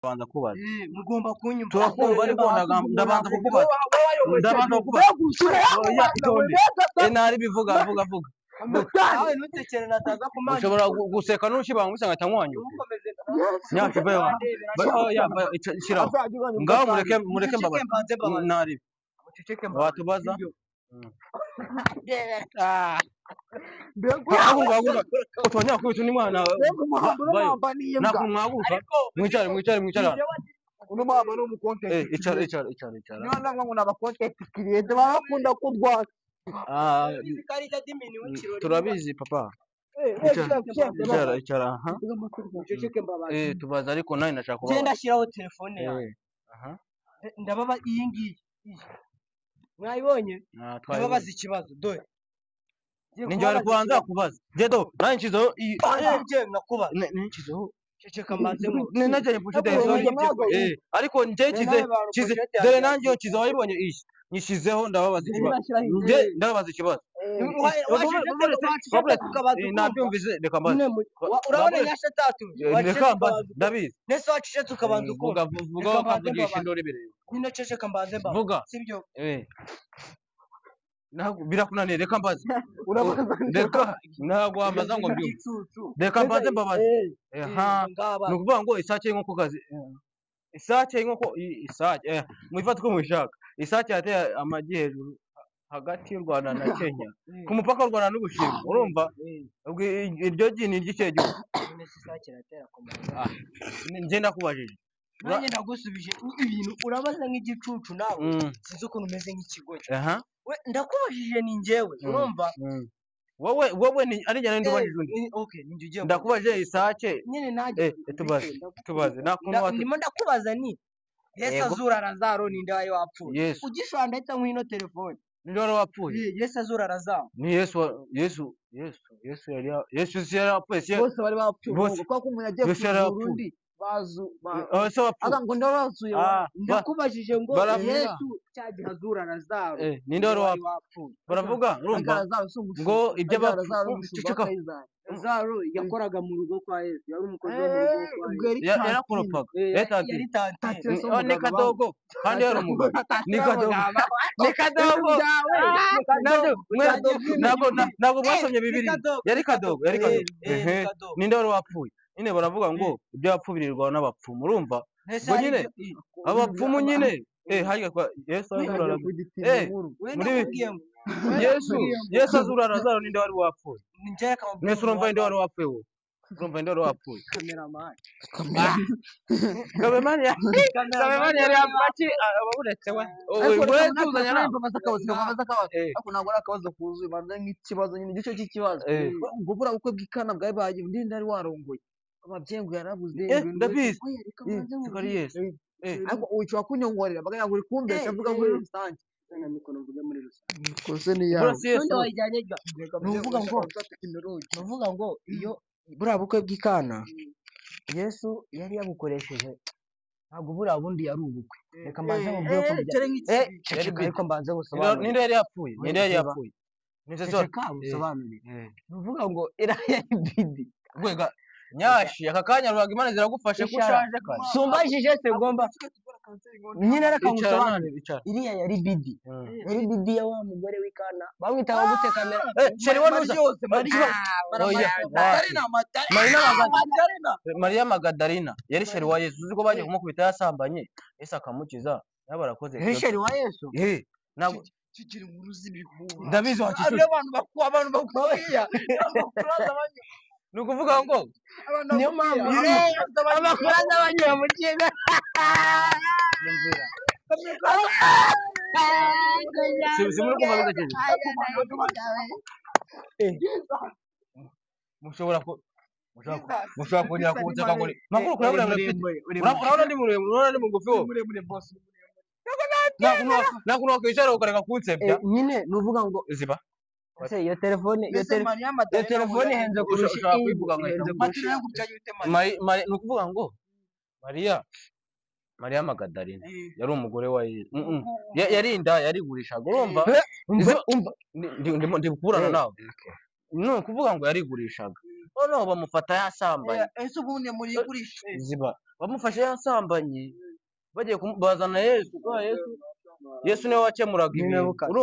Ndabanza kubaza. Mugomba kunyumva. Turakumva ariko ndabanza kukubaza. Ndabanza kukubaza. Oya, itonde. Nari bivuga vuga vuga. Nawe ntutekere nataza kumanya. Ushobora guseka n'ushibanga ngahita nkwanyura. Ntukomeze. Nyacyo vayo. Oya, shiraho. Ngaho mureke mureke mbabaza. Mbanze mbabaze. Nari. Muceceke mbabaze. Watubaza? Ah. Haguruka haguruka. Utongera kubita undi mwana. Vayo. Ntabwo mwahaguruka. Mwicare mwicare mwicare. Uno mama ni umu content. Icara icara icara icara. Niyo ndamwa ngo ni aba content creator baba bakunda kurwana. Ah, Urabizi ko ari admin w'ikirori. turabizi papa. Icara icara icara. Aha. Muceceke mbabaze. Tubaza ariko nawe ndashaka Njye kubabaza. ndashyiraho telefone yanjye. Aha. Ndababa iyi ngiyi. Iyi. Mwayibonye? Ah, twayibonye. Ndababaza ikibazo dore. Ngiye Ninjye wari kubabaza kubanza ikibazo. kubaza. Jedo, nawe nshyizeho iyi. Njye nakubaza. Nshyizeho. Ceceka mbanze mu. Najyanye pochette Ntabwo yanjye. ntabwo Ariko njye nshyize nshyize dore nanjye iyo nshyize wayibonye iyi. Nyishyizeho ndababaza ikibazo. Njye ndababaza ikibazo. Nabyumvise reka mbaze. Urabona nyasha tatu. Reka mbaze ndabizi. Nese wacecetse ukabanza Vuga ukumva. vuga Reka mbanze ukavugisha mbabaze. induru ibireba. Nyine ceceka mbanze mbabaze. Vuga. Sibyo? Ntabwo birakunaniye reka mbaze. Urabaza. Reka ntabwo wambaza ngo mbyumve. Igicucu. Reka mbanze mbabaze. Aha. Ngaba. Ni ukuvuga ngo isake y'inkokokazi isake y'inkoko isake mwifate uko mubishaka isake yateye amagi hejuru hagati y'u Rwanda na Kenya ku mupaka w'u Rwanda n'Ubushinwa urumva ubwo iryo gi ni iry'ikihe gihugu? None se isake iratera ku manywa? Njye ndakubajije. Nanjye ndagusubije ibintu urabaza nk'igicucu nawe. Sinzi ukuntu umeze nk'ikigoyi. Aha. We ndakubajije ni njyewe urumva? Wowe wowe ni ari njye nari ndubajije undi. Okay, ni njye ugiye Ndakubajije isake nyine nanjye. Tubaze tubaze nta kuntu Ndimo ndakubaza ni Yesu Yego. azura Lazaro ninde wari wapfuye? Yesu Ugishobora ndahita nkuha ino telefone. ninde wari wapfuye? Yesu azura Lazaro. Ni Yesu Yesu Yesu Yesu yari Yesu si yari yapfuye si Bose bari bapfuye. Bose. Kuko umuntu yagiye Yesu yari kuzura yapfuye. undi bazu se wapfuye. Aga ngo ndabasuye. Ndakubajije ngo Baravuga. Yesu cya gihe azura Lazaro. Ninde wari wapfuye? Baravuga urumva ngo ibyo abapfu Lazaro yakoraga mu rugo kwa Yesu, yari umukozi wo mu rugo kwa Yesu. Yarakoropaga. Yari tantine. Ni kadogo kandi yari umugabo. Ni kadogo. Ni kadogo. Ntabwo ntabwo mwasomye Bibiliya. Yari kadogo, yari kadogo. Ninde wari wapfuye? Nyine baravuga ngo ibyo yapfuye birirwa n'abapfumu urumva? Ngo nyine abapfumu nyine harya kwa Yesu azura Lazaro. Muri Yesu Yesu azura Lazaro ninde wari wapfuye? Mwese urumva ninde wari wapfuye wowe? Urumva ninde wari wapfuye? Cameraman. Cameraman ya Cameraman yari yapfuye ababuretse we. Wewe tuzanya nawe. Ariko ntabwo ari akabazo kuzuye banza nk'ikibazo nyine igice cy'ikibazo. Ngo buriya bukwe bw'ikana bwari bagiye undi ndari warongoye. Ababyeyi ngo yarabuze. Ndabizi. Ari Yesu. Ariko ushobora kunyongorera bakagira ngo uri kumbesha avuga muri rusange. Kose ni yawe. Nuvuga ngo iyo buriya bukwe bw'ikana Yesu yari yabukoresheje ntabwo buriya bundi yari ubukwe. Reka mbanze mubwire ko ceceka ariko mbanze busobanure. Ninde yari yapfuye? Ninde yari yapfuye? Ceceka busobanure. Nuvuga ngo iriya yari bidi. Rwega nyashi aka kanya rubaga Imana ziragufashe ko ushaje kare. Sumbajije se ngomba nyine reka ngusobanure. Iriya yari bidi. Yari bidi ya wa mugore w'ikana. Bamwitaga gute kamera? Sheri wa Nuza. Mariya Magadalena yari sheri wa Yesu. Uzi ko bagiye kumukubita yasambanye Yesu akamukiza. Nabo barakoze. Yari sheri wa Yesu? Ntabwo Tugira inkuru z'ibihuha. Ndabizi wakishuye. Abantu bakwiya. Ni ukuvuga ngo niyo mpamvu amakuru azabanyura mu kintu. Si muri kumva bidakeje. Mushobora ku mushobora kongera kuwutaka ngo makuru kurabura mfite. Urabona ndi muremure, urabona ndi mugufi wowe. Nta kuntu wakwicara ukareka kunsebya. Nyine nuvuga ngo ziba. Iyo telefone iyo telefone ihenze kurusha Ni ukuvuga ngo Mariya Magadalena yari umugore wa Yesu. Yari inda yarigurishaga urumva. Ndi kuburana nawe. Ni ukuvuga ngo yarigurishaga. Noneho bamufata yasambanye. Ese ubundi muri gurisha? Ziba bamufashe yasambanye, bagiye bazana Yesu, kubera Yesu niwe wakemuraga Ni ibintu. Nebukadinezari. Urumva?